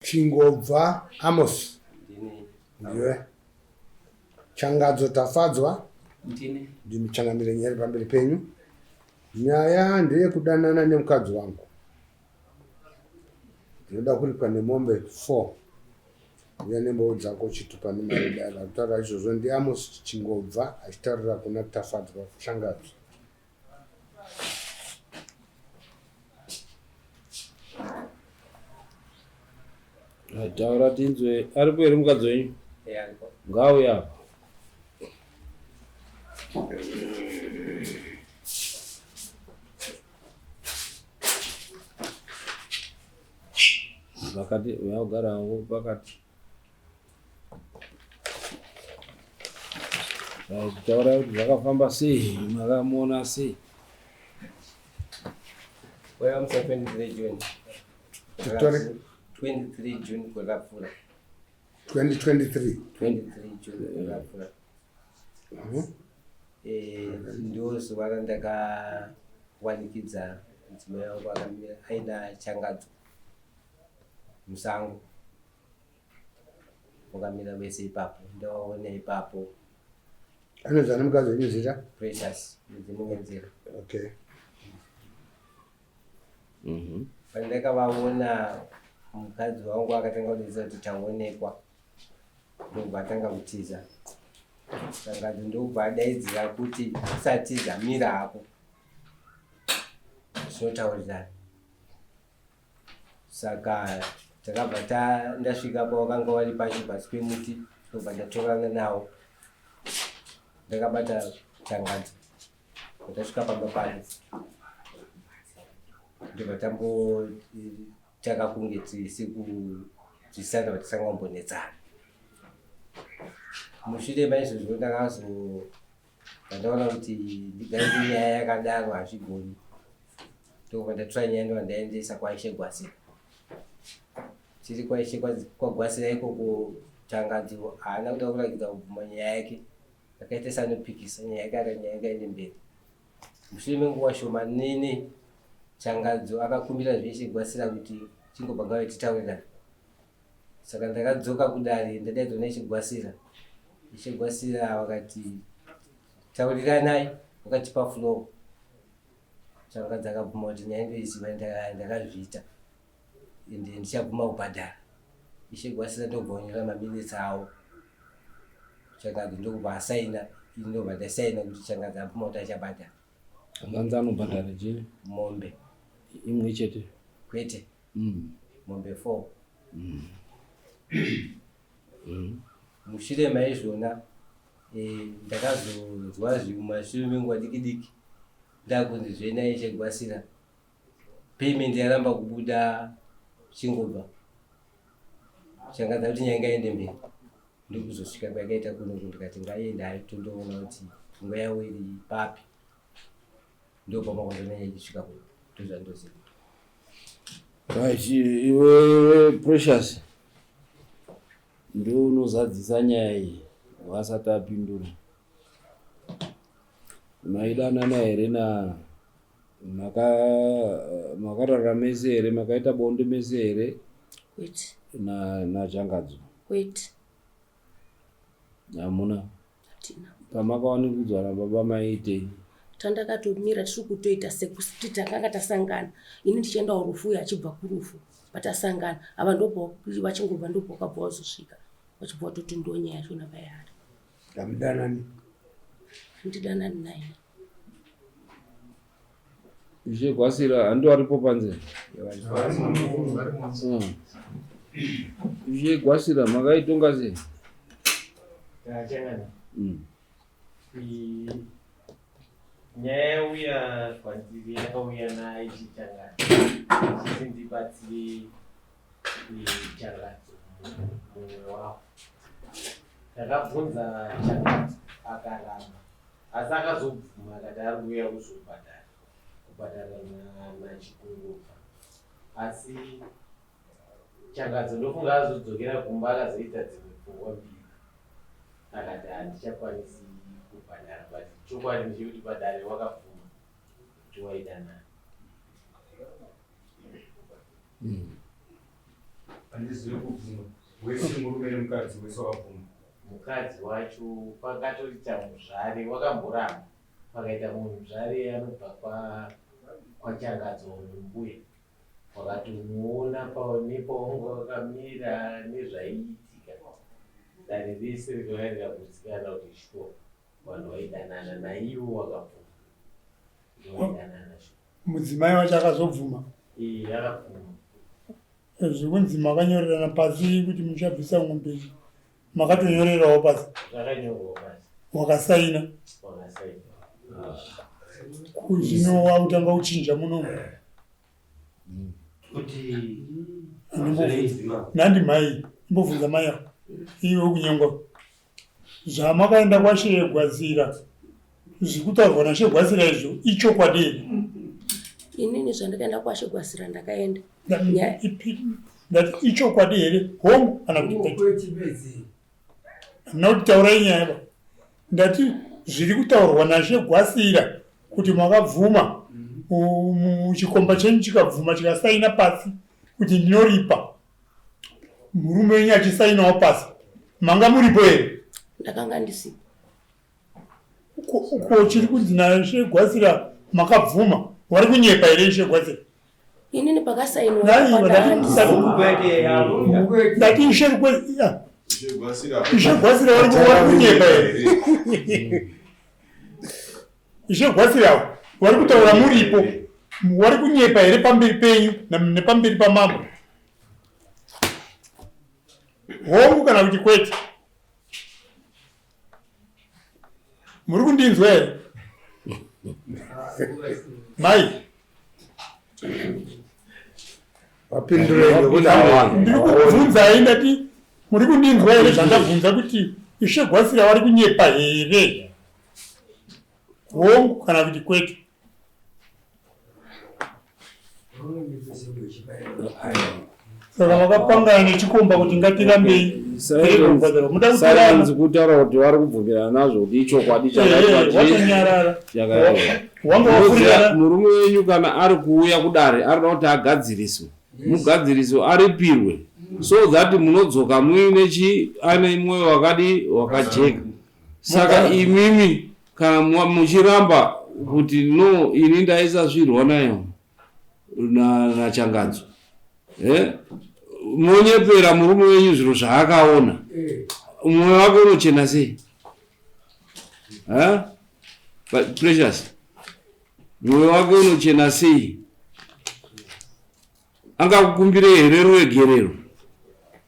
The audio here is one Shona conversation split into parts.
Chingobva Amos. Ndiwe. Changadzo Tafadzwa. Ndine. Ndimi changamire nyaya pamberi penyu. Nyaya ndeyekudanana nemukadzi wangu. Ndinoda kuripwa nemombe 4. Uya nembou dzako chitupa nemari dai akutaura izvozvo ndiAmos Chingobva achitaurira kuna Tafadzwa Changadzo. Taura tinzwe aripo here mukadzi wenyu? Ngaauye apa. Pakati uya ugara pakati. Taura kuti zvakafamba sei, makamuona sei? Waiva musi wa 23 June. Titori 23 June gore rapfuura. 2023. 23 June gore rapfuura. Eh, ndo zuva randakawanikidza mudzimai wangu akamira aina changadzo musango. Wakamira wese ipapo ndawaona ipapo. Anonzi ani mukadzi wenyu zita? Precious Mudzimunyenzera. Okay. Pandakavaona mukadzi wangu akatanga kudedza kuti taonekwa ndokubva atanga kutiza. Sangano ndokubva adaidzira kuti usatiza mira hako zvinotaurirana. Saka takabva ndasvika pawakanga wari pacho pasi pemuti ndobva ndatorana nawo ndakabata changadzo ndasvika pamba pake ndobva tambotanga kunge tisi kunzwisisana vatisanga kumbonetsana mushure maizvozvo ndakazo Pandaona kuti ndigare nenyaya yakadaro hazvigoni ndobva ndatora nyaya ndobva ndaendesa kwaIshe Gwasira. Tiri kwaIshe kwaGwasira ikoko Changadzo haana kuda kurakidza kubvuma nyaya yake akaita seanopikisa nyaya yake akati nyaya yake aende mberi. Mushure menguva shomanene Changadzo akakumbira zveIshe Gwasira kuti chingobva ngave titaurirane. Saka ndakadzoka kudare ndadaidzwa naIshe Gwasira. Ishe Gwasira vakati tauriranai vakatipa floor. Changadzi akabvuma kuti nyaya ndoiziva ndakazviita ende ndichabvuma kubhadhara. Ishe Gwasira ndokubva vanyora maminitsi avo. Changadzi ndokubva asaina ini ndobva ndasaina kuti Changadzi abvuma kuti achabhadhara. Anganzi anobhadhara chii? Mombe. Imwe chete? Kwete. Mombe 4. Mushure maizvona eh, ndakazonzwa zvimumashure menguva diki diki ndakunzi zvenai chegwasira payment yaramba kubuda chingobva changadza kuti nyaya ngaende mberi ndokuzosvika kwayakaita kunoku ndikati ngaiende hayo tondoona kuti pfungwa yavo iri papi ndopamakozonanya ichisvika kuno ndozvandoziva. Right, iwe Precious ndiwe unozadzisa nyaya iyi wasati apindura. Maidanana here na maka makarara mese here makaita bonde mese here Wait. na nachangadzo? Wait. Hamuna. Hatina. Pamakawanikudzwa nababa maiitei? Tandakatomira tiri kutoita sekuti takanga tasangana ini ndichienda kurufu uye achibva kurufu patasangana ava ndobva vachingobva ndobva wakabva wazosvika vachibva watoti ndonyaya yachona payari. Ndamudanani. Handidanani naye. Ishe Gwasira handi waripo panze. Ishe Gwasira makaitonga sei? Tachangana. Nyaya yauya kwandiri yakauya naichichangana ichiti ndibatsire changadzo mumwe wavo. Ndakabvunza changadzo akaramba asi akazobvuma akati ari kuuya kuzobhadhara kubhadhara nachikungubva asi changadzo ndofunga azodzokera kumba akazoita dzimwe pfungwa mbiri akati handichakwanisi kubhadhara but chokwadi ndechekuti padare wakabvuma kuti waidanana. Handizive kubvuma. Wese murume nemukadzi wese wakabvuma. Mukadzi wacho pakatoita muzvare wakamboramba pakaita mumwe muzvare anobva kwa kwaChangadzo mbuya wakatomuona nepaunga wakamira nezvaiitika dare rese rikauya rikagutsikana kuti shuwa vanhu vaidanana naivo wakabvuma vaidanana shuwa. Mudzimai wacho akazobvuma? Ee, akabvuma. Zvekunzi makanyorerana pasi kuti muchabvisa mombe iyi makatonyorerawo pasi? Zvakanyorwa pasi. Wakasaina? Wakasaina. Zvino wakutanga kuchinja muno kuti nandi mai imbobvunza mai avo iwe kunyengwa zvamakaenda kwashegwazira zvikutaurwa nashegwazira izvo ichokwadi here? Inini zvandakaenda kwashegwazira ndakaenda ndati ichokwadi here hongu kana kuti kwete? Hamuna kuti taurai nyaya ba. Ndati zviri kutaurwa naShe Gwasira kuti makabvuma chikomba chenyu chikabvuma chikasaina pasi kuti ndinoripa murume wenyu achisainawo pasi manga muripo here? Ndakanga ndisipo. Ko chiri kunzi naShe Gwasira makabvuma wari kunyepa here Ishe Gwasira? Inini pakasainwa ndati Ishe Ishe Gwasira wari kunyepa here? Ishe Gwasira wari kutaura muripo wari kunyepa here pamberi penyu nepamberi pamambo? Hongu kana kuti kwete? Muri kundinzwa here mai? Ndiri kubvunzai ndati muri kundinzwa here zvandabvunza kuti Ishe Gwasira vari kunyepa here? Hongu kana kuti kwete? Saka vakapangana nechikomba kuti ngatirambei. Sayanzi kutaura kuti vari kubvumirana nazvo kuti ichokwadi chakanyarara. Murume wenyu kana ari kuuya kudare arikuda kuti agadziriswe, mugadziriswe aripirwe so that munodzoka muine chi ane mwoyo wakadi wakajeka. Saka imimi kana muchiramba kuti no ini ndaisasvirwa nayo naChangadzo eh? Monyepera murume wenyu zviro zvaakaona, mwoyo wake unochena sei? Eh? Precious, mwoyo wake unochena sei? Angakukumbire here ruregerero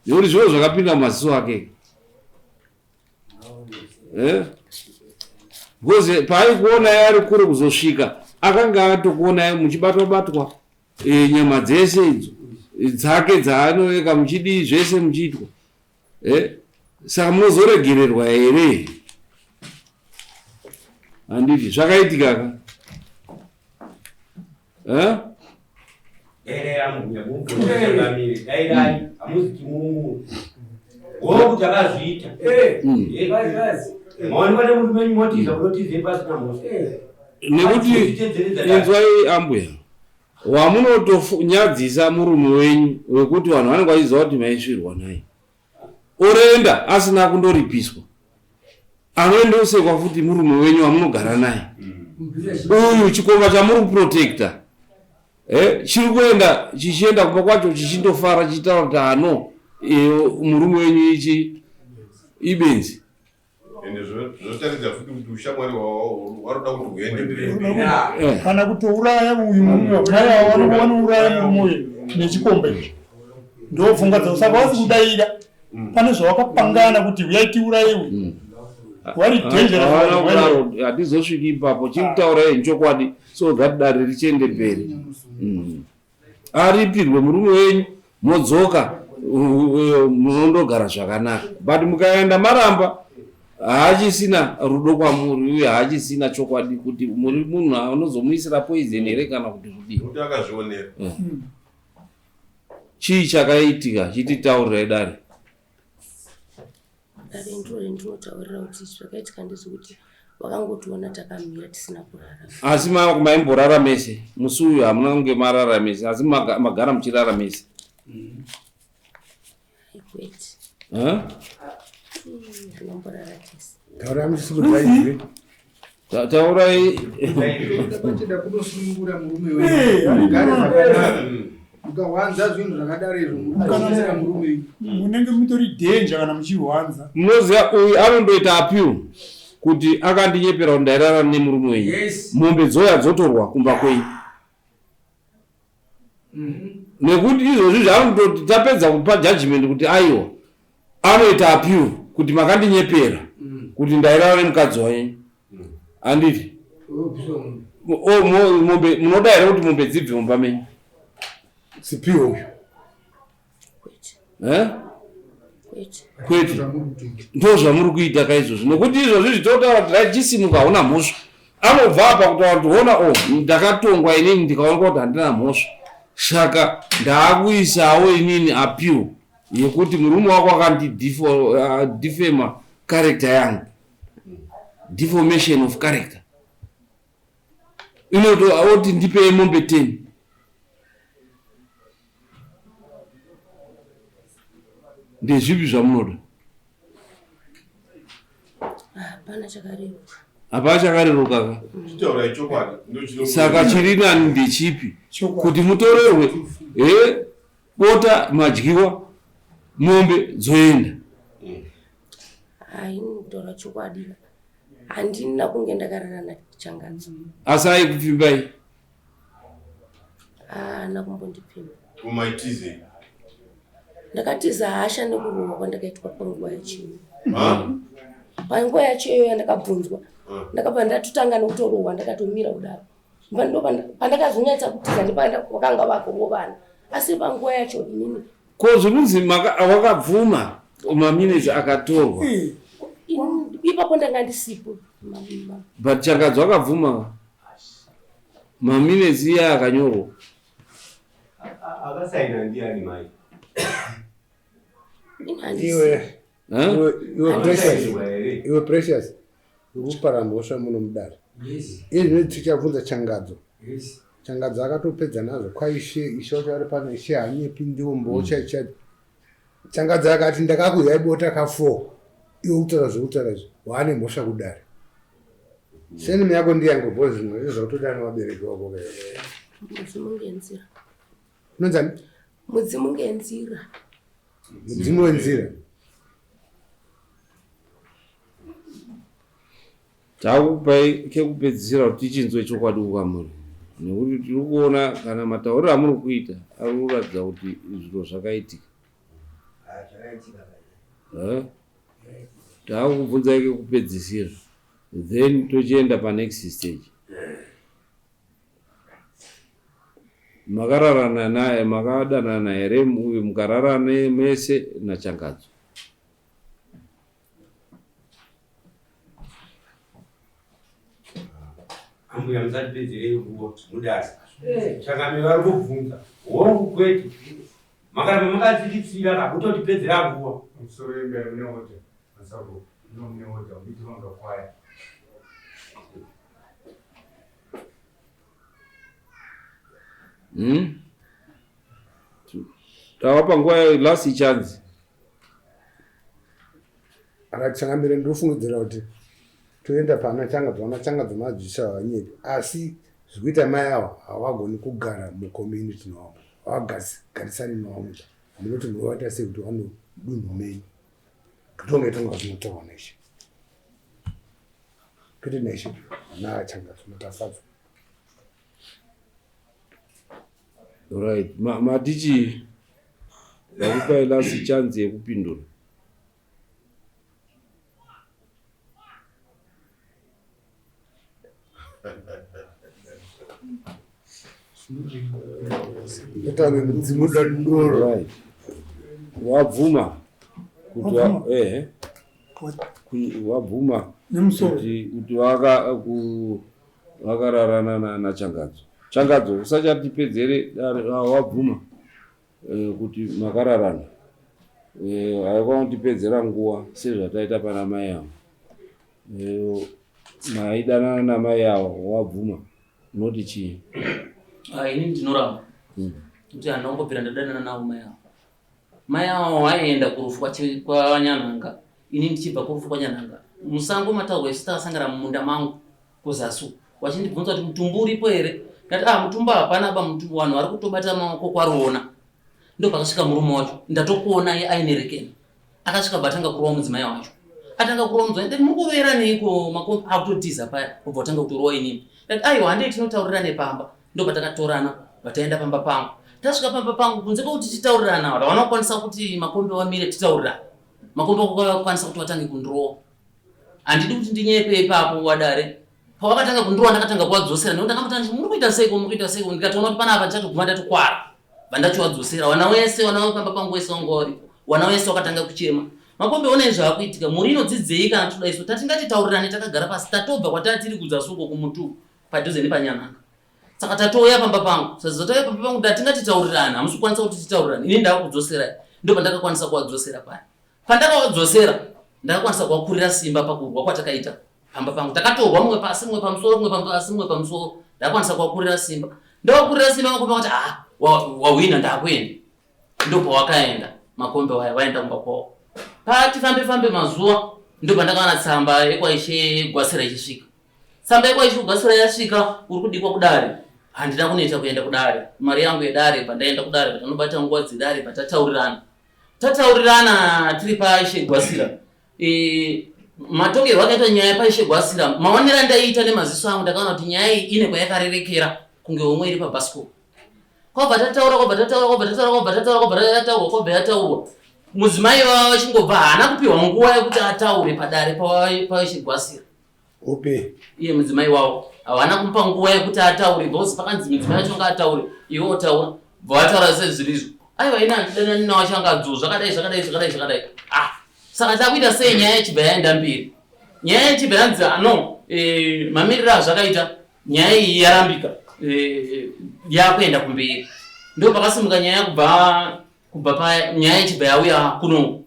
nekuti zviro zvakapinda mumaziso ake? Eh? Because paaikuonai ari kure kuzosvika akanga atokuonai muchibatwa batwa e, nyama dzese idzo dzake dzaanoeka muchidii zvese muchiitwa eh? Saka munozoregererwa here? Handiti zvakaitika ka? Eh? Dairai ambuya mumvunza dairai hamuziti mumu hongu takazviita. Maonekwa nemurume wenyu motiza kunotizei pasina mhosva. Nekuti inzwai ambuya, wamunotonyadzisa murume wenyu wekuti vanhu vanenge vachiziva kuti maisvirwa naye, orenda asina kundoripiswa, anoendosekwa futi murume wenyu wamunogara naye uyu. Chikomba chamuri kuprotecta eh, chiri kuenda chichienda kumba kwacho chichindofara chichitaura kuti ano murume wenyu ichi ibenzi. Ende zvotaridza futi kuti ushamwari hwavo waroda kuti huende mberi. Kana kutouraya uyu murume, mai avo vanouraya murume uyu nechikomba ichi, ndopfungwa dzavo. Saka vasi kudaira pane zvavakapangana kuti uyai tiuraye uyu wari dangerous. Hatizosviki ipapo, chiri kutaura chokwadi so that dare richiende mberi. Aripirwe murume wenyu, modzoka munondogara zvakanaka, but mukaenda maramba haachisina rudo kwamuri uye haachisina chokwadi kuti muri munhu anozomuisira poison here kana kuti kudii. Kuti akazvionera. Chii chakaitika? Chititaurirai dare. Dare ndiro randinotaurira kuti zvakaitika ndezvekuti vakangotiona takamira tisina kurara. Asi maimborara mese musi uyu? Hamuna kunge marara mese, asi magara muchirara mese? Kwete. Anomborara tese. Taurai muchisimudzai. Taurai. Pachida kunosunungura murume wenyu. Mugare zvakanaka. Mukawanza zvinhu zvakadaro izvo munobatsira murume wenyu. Munenge mutori danger kana muchihwanza. Munoziva uyu anondoita appeal kuti akandinyepera kuti ndairara nemurume wenyu. Mombe dzoya dzotorwa kumba kwenyu. Nekuti izvozvi zvaanototi tapedza kupa judgment kuti aiwa anoita appeal kuti makandinyepera kuti ndairara nemukadzi wenyu. Handiti? Mombe munoda here kuti mombe dzibve mumba menyu? Sipiwe uyu. Eh? Kwete. Ndo zvamuri kuita ka izvozvi nekuti izvozvi zvitotaura kuti rachisimuka hauna mhosva. Anobva apa kutaura kuti hona o ndakatongwa inini ndikaonekwa kuti handina mhosva. Saka ndaakuisawo inini appeal yekuti murume wako akandidefama character yangu. Deformation of character. Inoto oti ndipei mombe 10. Ndezvipi zvamunoda? Hapana chakareruka. Hapana chakareruka ka? Chitaurai chokwadi. Ndochino. Saka chiri nani ndechipi? Kuti mutorerwe bota madyiwa mombe dzoenda. Hai, kutaura chokwadi handina kunge ndakarara naChangadzo. Asi aikupfimbai? Haana kumbondipfimba. Umaitize. Ndakatiza hasha nekurohwa kwandakaitwa panguva yacho. Panguva yacho iyoyo yandakabvunzwa ndakabva ndatotanga nekutorohwa ndakatomira kudaro. Pandakazonyatsa kutiza ndipakanga vakurovana. Asi panguva yacho inini Ko zvekunzi wakabvuma maminitsi akatorwa. Ipapo ndanga ndisipo. But Changadzo akabvuma maminitsi iye akanyorwa. Akasaina ndiani mai? Iwe iwe Precious, iwe Precious, uri kupara mhosva muno mudare. Iye zvino tichabvunza Changadzo. Changadzo akatopedza nazvo kwaishe, ishe wacho ari pano, ishe hanyepi ndiwo mbocha chati. Changadzo akati ndakakuyai bota ka 4. Iwe kutaura zvekutaura izvi, waane mhosva kudare. Senimi yako ndiyangu bho zvimwe zvakutoda nevabereki vako ke. Mudzimu ngenzira. Unonzani? Mudzimu ngenzira. Mudzimu wenzira. Takupai kekupedzisira kuti tichinzwe chokwadi kukamuri. Nekuti tiri kuona kana matauriro amuri kuita ari kuratidza kuti zviro zvakaitika. Takubvunzai kekupedzisira then tochienda panext stage. Makararana naye, makadanana here uyu mukararana mese naChangadzo? Ambuya musatipedzerei nguva mudare. Changamire vari kubvunza. Hongu kwete. Makaramba makatsikitsira ka kutotipedzera nguva. Musoro wemberi mune order. Masabo, no mune order. Mbiti vanga kwaya. Tawapa nguva last chance. Akachangamire ndinofungidzira kuti toenda pana Changadzo, vana Changadzo madzisa vanyepi, asi zvikuita mai ava havagoni kugara mucommunity nevamwe, havagarisani nevamwe. Munoti munovaita sei kuti vanodunhu menyu? Kutonga tonga zvinotaurwa naishe. Kwete naishe, ana Changadzo matafadzwa. Right. Matichi ndakupai last chance yekupindura. Ndotange mudzimu doro. Right. Wabvuma kuti wabvuma kuti vakararana naChangadzo. Changadzo usachatipedzere wabvuma kuti makararana. Haikwa kutipedzera nguva sezvataita pana mai avo. Maidanana namai avo wabvuma unoti chii? Ini ndinoramba. Kuti handina kumbobvira ndadanana navo mai avo. Mai avo vaienda kurufu kwaNyanhanga, ini ndichibva kurufu kwaNyanhanga. Musango mataurwa isu takasangana mumunda mangu kuzasi uku. Vachindibvunza kuti mutumbu uripo here? Ndati ah mutumbu hapana ba mutumbu vanhu vari kutobata maoko kwaruona. Ndopakasvika murume wacho ndatokuonai aine rekeni. Akasvika batanga kurova mudzimai wacho. Atanga kurova mudzimai ndati muri kurovera neiko makombi akutotiza paya obva watanga kutorova inini. Ndati aiwa handei tinotaurirane pamba. Ndopatakatorana vataenda pamba pangu. Tasvika pamba pangu kunze kwekuti titaurirana havana kukwanisa kuti makombi wamire titaurirane. Makombi akakwanisa kuti watange kundirova. Handidi kuti ndinyepe ipapo wadare. Pawakatanga kundirova ndakatanga kuwadzosera nekuti ndakamutanga muri kuita seiko muri kuita seiko ndikatoona kuti panapa ndichatoguma ndatokwara. Vandachiwadzosera wana wese wana wepamba pangu wese wanga waripo. Wana wese wakatanga kuchema. Makombe onai zvaakuitika mhuri inodzidzei kana toda isu tatingatitaurirane takagara pasi tatobva kwatatiri kudzasi uko kumutu padhuze nepanyanhanga saka tatouya pamba pangu saka tatouya pamba pangu ndatingatitaurirane hamusi kukwanisa kuti titaurirane ini ndakudzoserai ndo pandakakwanisa kuwadzosera paya pandakawadzosera ndakakwanisa kuwakurira simba pakurwa kwatakaita pamba pangu takatorwa mumwe pasi mumwe pamusoro mumwe pasi mumwe pamusoro ndakakwanisa kuwakurira simba ndawakurira simba makombe akati ah wahwina ndakuenda ndopawakaenda makombe waya waenda kumba kwawo pati fambe fambe mazuva ndopandakawana tsamba yekwaishe gwasira ichisvika Tsamba yako ichikugasira yasvika uri kudikwa kudare. Handina kuneta kuenda kudare. Mari yangu yedare bva ndaenda kudare bva nguva dzedare bva tataurirana. Tataurirana tiri paIshe Gwasira. E, matongerwo akaitwa nyaya paIshe Gwasira maonero andaiita nemaziso angu ndakaona kuti nyaya iyi ine kwayakarerekera kunge homwe iri pabhasikoro. Kwabva tataura kwabva tataura kwabva tataura kwabva tataura kwabva tataurwa kwabva yataurwa. Mudzimai vava vachingobva haana kupiwa nguva yekuti ataure padare paIshe Gwasira. Upi? Iye mudzimai wavo havana kumupa nguva yekuti ataure because pakanzi mudzimai wacho ngaataure iwe otaura bva vataura sezvirizvo aiwa ini handidanani nawo changadzo zvakadai zvakadai zvakadai zvakadai ah saka takuita sei nyaya ichibva yaenda mberi nyaya ichibva yanzi ah, no eh, mamiriro azvakaita nyaya iyi yarambika eh, yakuenda kumberi ndo pakasimuka nyaya kubva kubva panyaya ichibva yauya kuno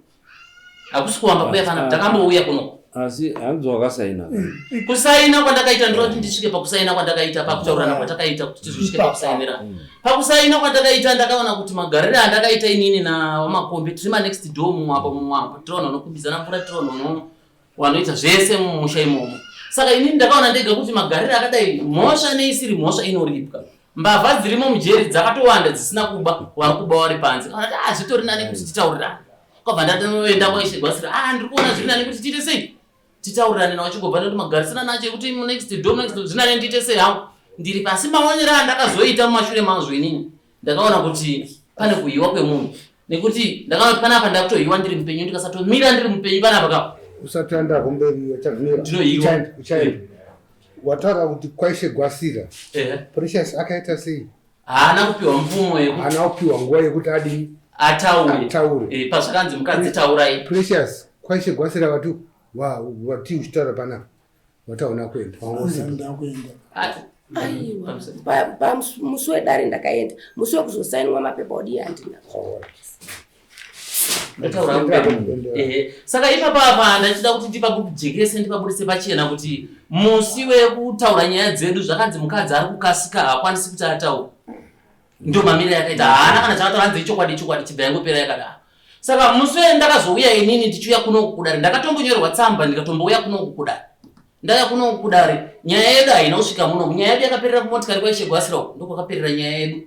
hakusi kuwamba kuya kana takambouya kuno asi hanzi wakasaina kusaina kwandakaita ndinoda kuti ndisvike pakusaina kwandakaita pakutaurirana kwatakaita kuti tizosvike pakusainira pakusaina kwandakaita ndakaona kuti magariro andakaita inini nawamakombe tiri manext door mumwe apo mumwe apo tiri vanhu vanokumbidzana mvura tiri vanhu vanoita zvese mumusha imomo saka inini ndakaona ndega kuti magariro akadai mhosva neisiri mhosva inoripwa Mbavha dzirimo mujeri dzakatowanda dzisina kuba, vari kuba vari panze. Kana kuti ah zvitori nani kuti titaurirane. Kwabva ndatoenda kwaIshe Gwasira, ah ndiri kuona zviri nani kuti tiite sei? Titaurirane nawo chigobva nekuti magarisana nacho ekuti next door next door zviri nani ndiite sei hangu. Ndiri pasi maonero andakazoita mumashure mazvo inini. Ndakaona kuti pane kuhiwa kwemunhu nekuti ndakaona kuti panapa ndakutohiwa ndiri mupenyu ndikasatomira ndiri mupenyu panapa ka. Usati waenda kumberi uchamira. Ndinohiwa. Uchaenda. Wataura kuti kwaishe Gwasira. Ehe. Precious akaita sei? Haana kupiwa mvumo yekuti Haana kupiwa nguva yekuti adii? Ataure. Ataure. Eh, pazvakanzi mukadzi taurai. Precious kwaishe Gwasira vati wa wati uchitaura panapa. Wati hauna kuenda. Wanga usipo. Ndakuenda. Aiwa. Pa musi wedare ndakaenda. Musi wekuzosainwa mapepa odii handina. Ehe. Saka ipapa apa ndachida kuti ndipakujekese ndipabudise pachena kuti musi wekutaura nyaya dzedu zvakanzi mukadzi ari kukasika haakwanisi kuti ataure. Ndio mamiriro yakaita haana kana chaakataura hanzi ichokwadi ichokwadi chibva yangopera yakadaro. Saka musi wendakazouya inini ndichiuya kuno kudare ndakatombonyorerwa tsamba ndikatombouya kuno kudare. Ndauya kuno kudare nyaya yedu haina kusvika muno nyaya yedu yakaperera kumotikari kwaIshe Gwasira uko ndokwakaperera nyaya yedu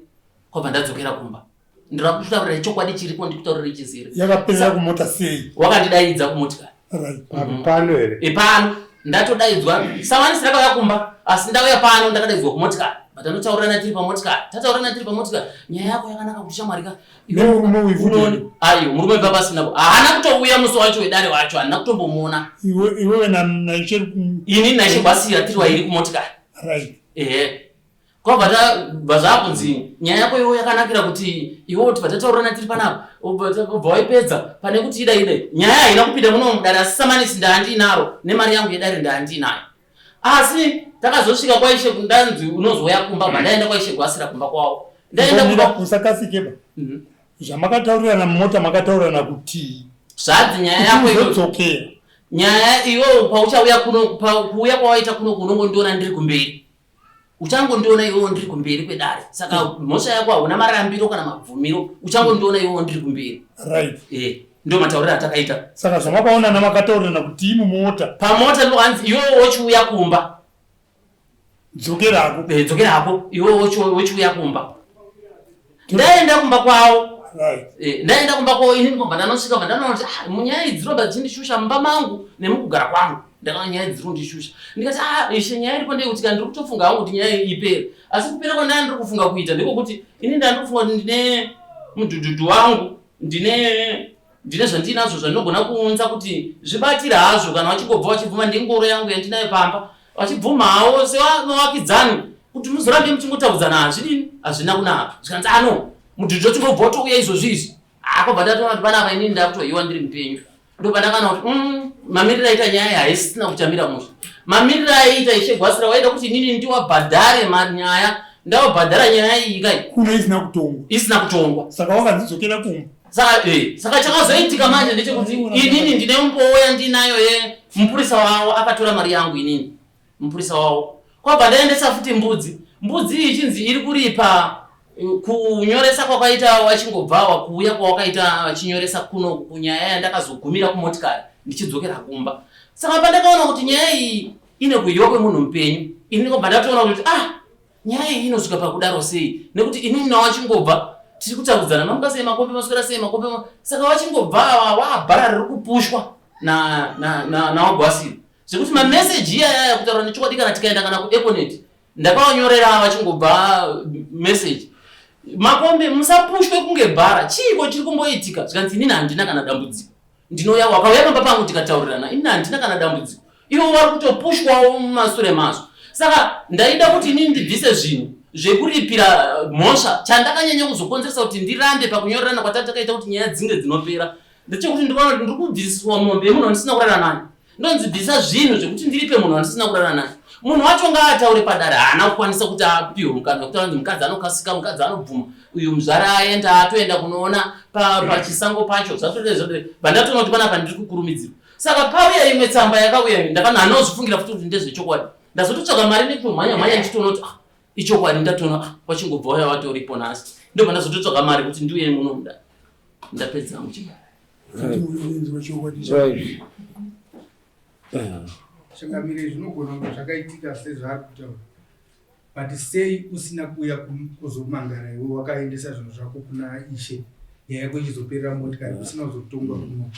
kwabva ndadzokera kumba. Ndinoda kutaurira chokwadi chiripo ndikutaurira chizere. Yakaperera kumota sei? Wakandidaidza kumotikari. Right. Pano here? E pano. Ndatodaidzwa. Savanisi ndakauya kumba asi ndauya pano ndakadaidzwa kumotikari. But anotaurirana tiri pamotikari. Tataurirana tiri pamotikari. Nyaya yako yakanaka kuti shamwari ka. Nemurume uyu futi. Ayo murume baba asina. Haana kutouya musi wacho wedare wacho handina kutombomuona. Iwe iwewe na naishe Ini naishe Gwasira tiri wairi kumotikari. Right. Ehe. Kwabva tabva zvakunzi nyaya yako iwe yakanakira kuti iwe tibva tataurirana tiri panapa ubva waipedza pane kuti ida ide nyaya haina kupinda muno mudare asi samanisi ndaandiinaro nemari yangu yedare ndaandiinayo asi takazosvika kwaishe ndanzi unozouya kumba bva ndaenda kwaishe gwasira kumba kwavo ndaenda kumba usakasikeba mhm. zvamakataurirana mumota makataurirana kutii zvadzi nyaya yako iyodzokera nyaya iwe pauchauya kuno kuuya kwawaita kuno unongondiona ndiri kumberi. Uchangondiona iwewo ndiri kumberi kwedare saka mhosva yako hauna marambiro kana mabvumiro uchangondiona iwewo ndiri kumberi. Right. Eh, ndo matauriro atakaita. Saka zvamakaonana makataurirana kuti mumota. Pamota ndo hanzi iwewo wochiuya kumba. Dzokerako. Eh, dzokerako iwewo wochiuya kumba. Ndaenda kumba kwavo. Right. Eh, ndaenda kumba kwavo ini ndikobva ndanosvika bva ndanoona kuti ah, munyaya idzi dzirobva dzichindishusha mumba mangu nemukugara kwangu. Ndakaona nyaya idzi dzirikundishusha. Ndikati ah, ishe nyaya iripo ndeyekuti kana ndiri kutofunga hangu kuti nyaya iyi ipere. Asi kupera kwandanga ndiri kufunga kuita ndekwekuti ini ndanga ndiri kufunga kuti ndine mudhudhudhu wangu, ndine ndine zvandinazvo zvandinogona kuunza kuti zvibatire hazvo kana vachingobva vachibvuma ndengoro yangu yandinayo pamba vachibvuma hawo sevavakidzani kuti muzorambe muchingotaudzana hazvidini hazvina kunaka zvikanzi ano mudhudhu wachingobva watouya izvozvi izvi akobva ndatoona kuti panapa inini ndakutohiwa ndiri mupenyu ndopandakaona kuti mamiriro aita nyaya haisina kuchamira mushe mamiriro aiita ishe gwasira waida kuti inini ndiwabhadhare manyaya ndawabhadhara nyaya iyi kai kuno isina kutongwa isina kutongwa saka wakanzidzokera kumba saka saka chakazoitika manje ndechekuti inini ndine mumbowo yandinayo ye mupurisa wavo akatora mari yangu inini mupurisa wavo kwabva ndaendesa futi mbudzi mbudzi iyi ichinzi iri kuripa kunyoresa kwakaita wachingobvawa kuuya kwawakaita vachinyoresa kuno kunyaya yandakazogumira kumotikari ndichidzokera kumba saka pandakaona kuti nyaya iyi ine kuiwa kwemunhu mupenyu ini ndikobva ndatoona kuti ah nyaya iyi inosvika pakudaro sei nekuti inini nawachingobva tiri kutaudzana mamuka sei makombe maswera sei makombe saka wachingobva awa wabhara riri kupushwa nawagwasira zvekuti mameseji iyaya kutaura nechokwadi kana tikaenda kana kueconet ndakawanyorera vachingobva message makombe musapushwe kunge bhara chiiko chiri kumboitika zvikanzi inini handina kana dambudziko ndinouya wakauya pamba pangu tikataurirana inini handina kana dambudziko ivo vari kutopushwawo mumasure mazvo saka ndaida kuti inini ndibvise zvinhu zvekuripira mhosva chandakanyanya kuzokonzeresa kuti ndirambe pakunyorerana kwatakaita kuti nyaya dzinge dzinopera ndechekuti ndikaona kuti ndiri kubvisiswa mombe yemunhu wandisina kurara naye ndonzi bvisa zvinhu zvekuti ndiripe munhu wandisina kurara naye munhu wacho ngaataure padare haana kukwanisa kuti apiwe mukana wekuti anzi mukadzi anokasika mukadzi anobvuma uyu muzvara aenda atoenda kunoona pachisango pacho zvatodezvode vandatoona kuti panapa ndiri kukurumidzirwa saka pauya imwe tsamba yakauya ndakana handinozvifungira futi kuti ndezvechokwadi ndazototsvaga mari nekumhanya mhanya ndichitoona kuti ah, ichokwadi ndatoona ah, wachingobva waya watoripo nhasi ndobva ndazototsvaga mari kuti ndiuye muno muda ndapedza hangu chibara Changamire zvinogona kunge zvakaitika sezvaari kutaura but sei usina kuuya kuzomangara iwe wakaendesa zvinhu zvako kuna ishe nyaya yako ichizoperera motikari usina kuzotongwa kuno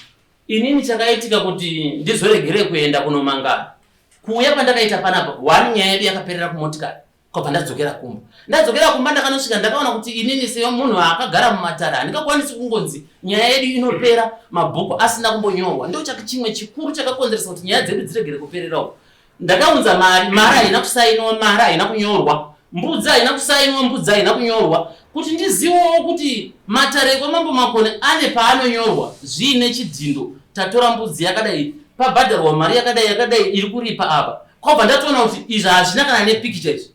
inini chakaitika kuti ndizoregere kuenda kunomangara kuuya kwandakaita panapa one nyaya yedu yakaperera kumotikari kwabva ndadzokera kumba ndadzokera kumba ndakanosvika ndakaona kuti inini semunhu akagara mumatare handingakwanisi kungonzi nyaya yedu inopera mabhuku asina kumbonyorwa ndo chimwe chikuru chakakonzeresa kuti nyaya dzedu dziregere kupererawo ndakaunza mari mari haina kusainwa mari haina kunyorwa mbudzi haina kusainwa mbudzi haina kunyorwa kuti ndizivewo kuti matare ekwamambo makone ane paanonyorwa zviine chidhindo tatora mbudzi yakadai pabhadharwa mari yakadai yakadai iri kuripa apa kwabva ndatoona kuti izvi hazvina kana nepikicha izvi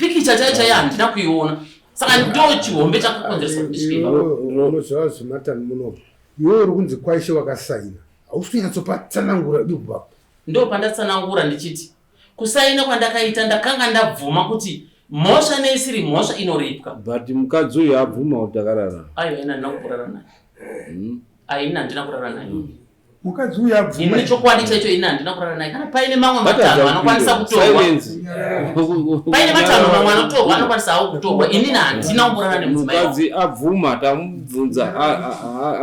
pikicha chaiyo chaiyo handina kuiona saka ndo chihombe chakakonzeresa kuti ndisvike ipapo unoziva zvematani muno iwe uri kunzi kwaishe wakasaina hausi kunyatsopatsanangura dubu apo ndo pandatsanangura ndichiti kusaina kwandakaita ndakanga ndabvuma kuti mhosva neisiri mhosva inoripwa but mukadzi uyu abvuma kuti akarara aiwa ini handina kurara naye Ai, ini handina kurara naye mukadzi uyu abvuma ini chokwadi chaicho ini handina kurara naye kana paine mamwe matanho anokwanisa kutorwa paine matanho mamwe anotorwa anokwanisa hawo kutorwa inini handina kumborara nemudzimai wangu. mukadzi abvuma tamubvunza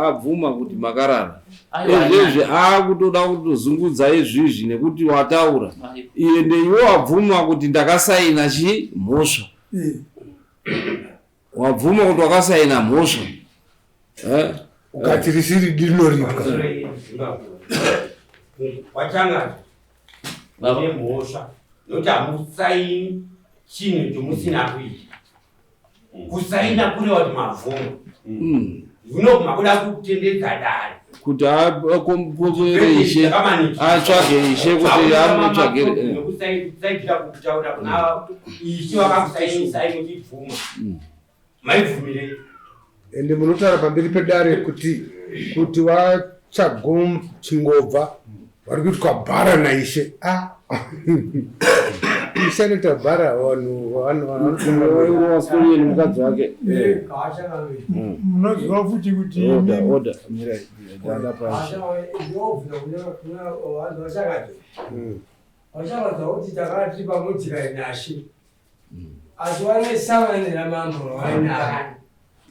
abvuma kuti makarara Aiwa, izvezvi akutoda kutozungudza izvizvi nekuti wataura Aiwa. ende iwe wabvuma kuti ndakasaina chi mhosva wabvuma kuti wakasaina mhosva ukati risiri dinoripwa wachangazva mune mhosva nokuti hamusaini chinhu chomusina kuita kusaina kureva kuti mabvuma zvino makuda kutendedza dare kuti akomere ishe atsvage ishe kuti amutsvagire nekusaidira kutaura kuna ishe vakakusainisai muchibvuma maibvumirei ende munotaura pamberi pedare kuti kuti vatsvagom chingobva vari kuitwa bhara naishe a Senator Bara vanhu vanotungamira mukadzi wake. Munoziva futi kuti Order, order. Mira, danda pashi. Vachakadza kuti takanga tiri pamudzira nashe asi vanesangane namambo vainaro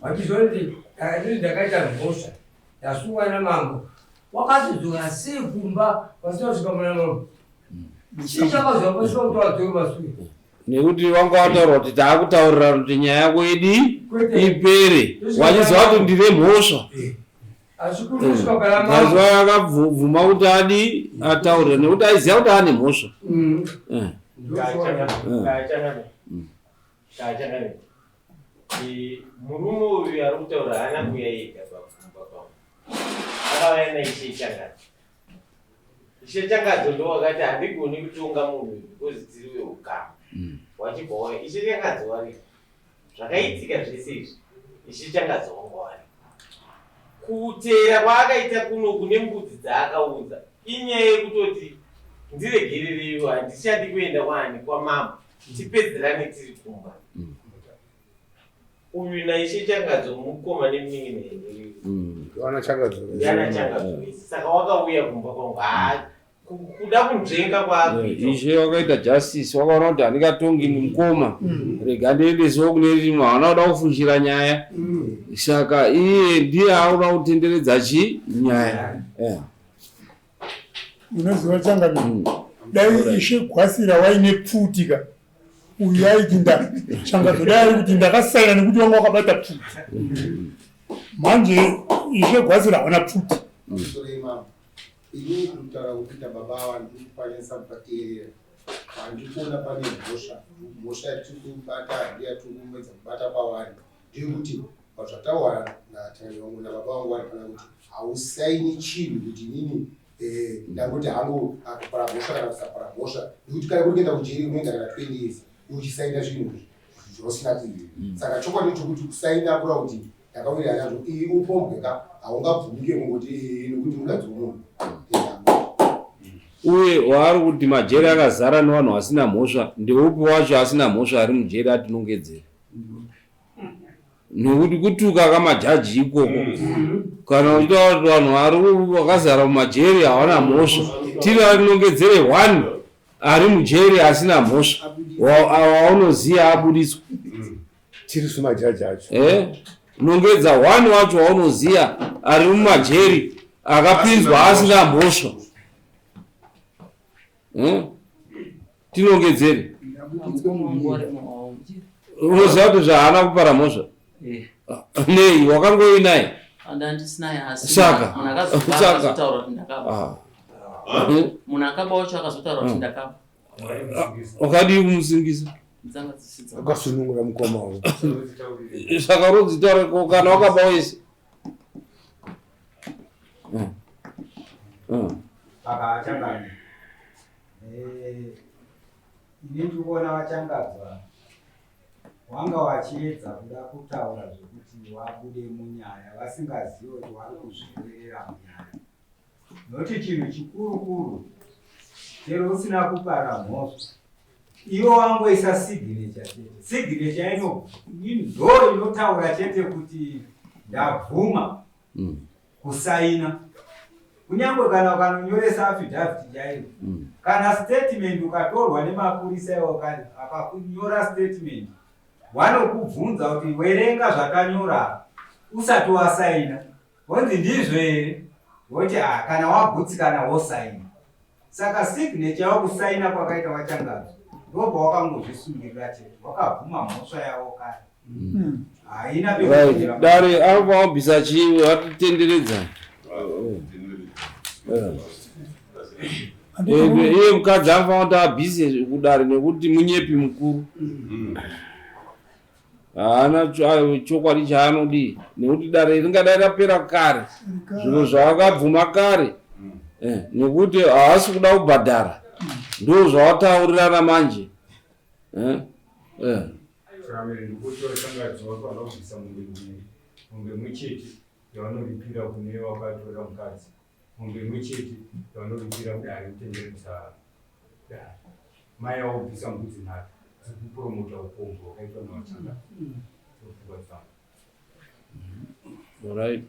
vachizoti ndakati ndakaita mhosva ndasungwa namambo wakazodzoka sei kumba vasina kusvika muna mambo chii chakazova pasina kuti vadzoke masure Nekuti wanga wataura kuti taakutaurira kuti nyaya yako idi ipere, wachiziva kuti ndine mhosva. Asi kuri kusvika pana mambo. Mazuva akabvuma kuti adi ataurira nekuti aiziva kuti ane mhosva. Chachangamire. Murume uyu ari kutaura haana kuuya ega pakumba pangu. Akauya naIshe Changadzo. Ishe Changadzo ndo wakati handigoni kutonga munhu uyu because tiri veukama. Wachibva wauya. Ishe Changadzo waripo. Zvakaitika zvese izvi Ishe Changadzo wanga waripo. Kuteera kwaakaita kuno kune mbudzi dzaakaunza inyaya yekutoti ndiregerereiwo handichadi kuenda kwaani kwamambo tipedzerane tiri kumba. Uyu naIshe Changadzo mukoma nemunin'ina here? Wana Changadzo. Yana Changadzo. Saka wakauya kumba kwangu. Haa kuda kunzvenga kwaakuita. Ishe wakaita justice, wakaona kuti handingatongi mukoma, rega ndiendesewo kune rimwe, haana kuda kufushira nyaya. Saka iye ndiye akuda kutenderedza chi nyaya. Unoziva Changamire, dai Ishe Gwasira waine pfuti ka uyu aiti nda Changadzo dai ari kuti ndakasaina nekuti wanga wakabata pfuti. Manje Ishe Gwasira hawana pfuti. Sorry mama. Ini kutaura kuita baba ava ndiri kukwanisa kuvateerera. Handiri kuona pane mhosva. Mhosva yatiri kubata ndiyo yatiri kumedza kubata kwavari. Ndeyekuti pazvataura natani wangu nababa vangu vari pana kuti hausaini chinhu kuti inini ndangoti hangu kupara mhosva kana kusapara mhosva. Nekuti kana kuri kuenda kujeri unoenda kana 20 years uchisaina zvinhu zvausina kuita. Saka chokwadi chokuti kusaina kureva kuti ndakawirirana nazvo iyi upombwe ka haungabvumike kungoti nekuti mukadzi wemunhu. Uye waari kuti majeri akazara nevanhu vasina mhosva, ndeupi wacho asina mhosva ari mujeri atinongedzera? Nekuti kutuka kamajaji ikoko, kana uchitaura kuti vanhu vari vakazara mumajeri havana mhosva, tiri atinongedzere one ari mujeri asina mhosva waunoziva abudiswa. Tiri sumajaji acho. Nongedza one wacho waunoziva ari mumajeri akapinzwa asina mhosva. Tinongedzere. Unoziva kuti zvaana kupara mhosva? Nei wakangoinaye? Saka. Saka. Munhu akaba wacho akazotaura kuti ndakaba. Wakadii kumusingisa? Akasunungura mukoma wangu. Saka rodzitaura ko kana wakaba wese. Saka Changani. Ini ndiri kuona vaChangadzwa wanga wachiedza kuda kutaura zvekuti wabude munyaya vasingazivi kuti vari kuzviwerera munyaya. Nokuti chinhu chikurukuru chero usina kupara mhosva iwe wangoisa signature chete. Signature ino ndo inotaura chete kuti ndabvuma kusaina. Kunyangwe kana ukanonyoresa affidavit chaiyo kana statement ukatorwa nemapurisa iwo akakunyora statement vanokubvunza kuti werenga zvakanyora usati wasaina. Wonzi ndizvo here? Woti ah, kana wagutsikana wosaina. Saka signature yawo kusaina kwakaita vaChangadzo ndobva wakangozvisungirira chete, wakabvuma mhosva yavo kare. Haina Right. Dare apa wabvisa chii watitenderedza. Iye mukadzi anofanira kuti abvise kudare nekuti munyepi mukuru. Haana chokwadi chaanodii nekuti dare ringadai rapera kare zviro zvaakabvuma kare nekuti haasi kuda kubhadhara ndo zvawataurirana manje. Changamire, ndikuti vaChangadzo vanofanira kubvisa mombe mbiri, mombe imwe chete yavanoripira kune vakatora mukadzi, mombe imwe chete yavanoripira kudare kutenderedza dare. Mai avo kubvisa mbudzi nhatu dzekupromota upombwe hwakaitwa naVaChangana. Ndopfungwa dzangu. Alright.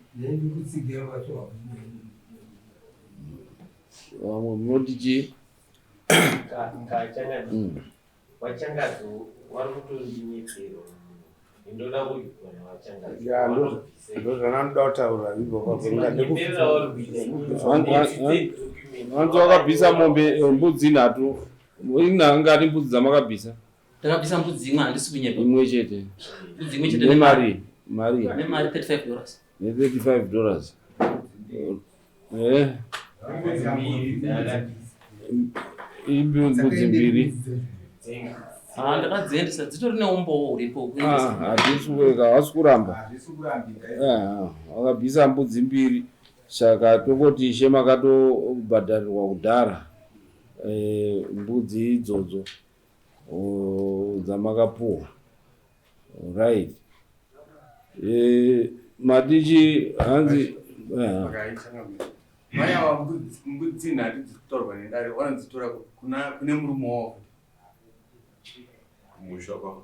Vamwe munoti chii? Vachangadzo vari kutondinyepera ndoda kuripwa navachangadzo. Ya, ndozvandinoda kutaura ipapo. Hanzi wakabvisa mombe eh, mbudzi nhatu. Ingani mbudzi dzamakabvisa? Ndakabvisa mbudzi imwe handisi kunyepa. Imwe chete. Mbudzi imwe chete nemari. Mari. Nemari 35 dollars. Ne 35 dollars. Eh. Imbudzi mbiri. Ah, ndakadziendesa dzitori neumbowo huripo. Ah, handisi kuweka, hawasi kuramba. Ah, wakabvisa mbudzi mbiri saka tongoti ishe makatobhadharirwa kudhara eh, mbudzi idzodzo oh, dzamakapuwa. Right. Eh, matichi hanzi eh. Mai ava mbudzi nhatu dziri kutaurwa nedare vanodzitora kuna kune murume wavo. Kumusha kwavo.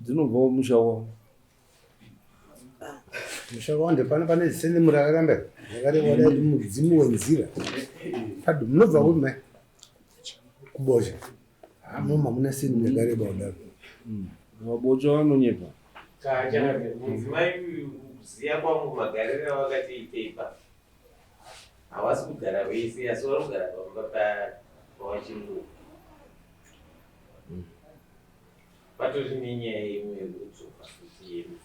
Dzinobva kumusha kwavo. Musha kwavo ndepano pane zisende murakaramba yakareva dai mudzimu wenzira. Pardon, munobva kupi mai? Kubosha. Hamo hamuna seni yakareba kudaro. Vabocha vanonyepa. Chaachangaze mudzimai uyu kuziya kwangu magariro avakati ipa havasi kugara vese asi vari kugara pamba pavachinguva patori nenyaya imwe yekudzoka futi yemudzimai.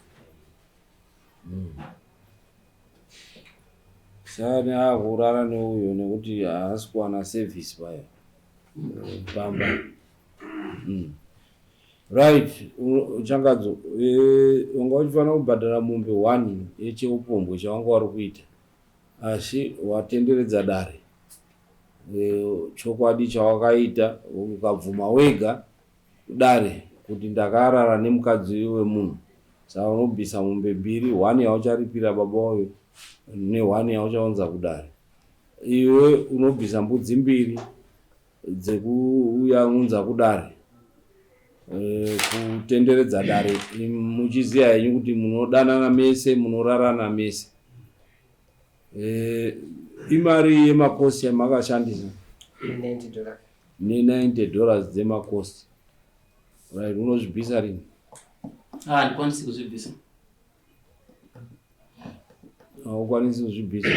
Sani akurara neuyo nekuti haasi kuwana service paya pamba. Right, Changadzo, wanga uchifanira kubhadhara mombe one yecheupombwe chawanga wari kuita asi watenderedza dare. Chokwadi chawakaita ukabvuma wega dare kuti ndakarara nemukadzi wemunhu saka unobvisa mombe mbiri one yaucharipira baba uyo neone yauchaunza kudare. Iwe unobvisa mbudzi mbiri dzekuuya unza kudare kutenderedza dare muchiziva henyu kuti munodanana mese munorarana mese. Imari yemakosi yamakashandisa 90 dollars. Ne 90 dollars dzemakosi. Right, unozvibvisa rini? Ah, handikwanisi kuzvibvisa. Haukwanisi kuzvibvisa?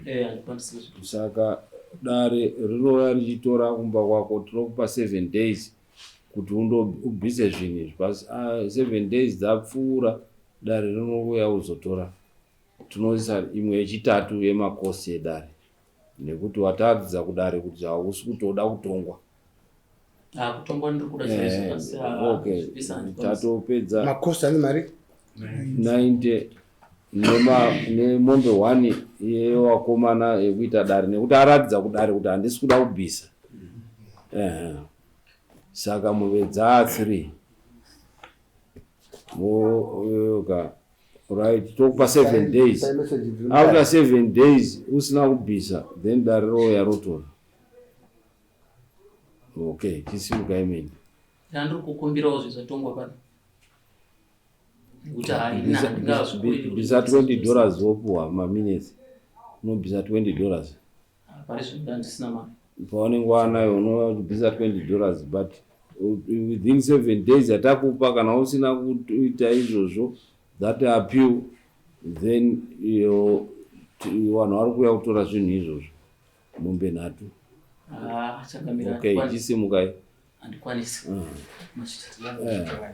Eh, handikwanisi kuzvibvisa. Saka dare rinouya richitora kumba kwako, tinokupa 7 days kuti ubvise zvinhu izvi. Pasi 7 days dzapfuura dare rinouya kuzotora. Tinoisa imwe yechitatu yemakosi edare nekuti wataratidza kudare kuti hausi kutoda kutongwa. Ah, kutongwa ndiri kuda chaizvo, asi, ah, Okay, kuzvibvisa handikwanisi. tatopedza. Makosi ane mari? 90 nemombe 1 yevakomana yekuita dare nekuti aratidza kudare kuti handisi kuda kubvisa. Saka mombe dzaa 3. Moka right, tokupa 7 days. After 7 days usina kubvisa then dare rouya rotora. Okay, chisimuka imene. Ndandiri kukumbirawo zvezvatongwa pano. Nekuti haina handingazvikuriri. Bvisa 20 dollars wopuwa maminutes. Unobvisa 20 dollars. Pari zvino ndisina mari. Paunenge wanayo unobvisa 20 dollars but within 7 days yatakupa kana usina kuita izvozvo that appeal then vanhu vari kuuya kutora zvinhu izvozvo mombe nhatu. Ah, chakamira. Okay, chisimukai. Handikwanisi. Mazvita.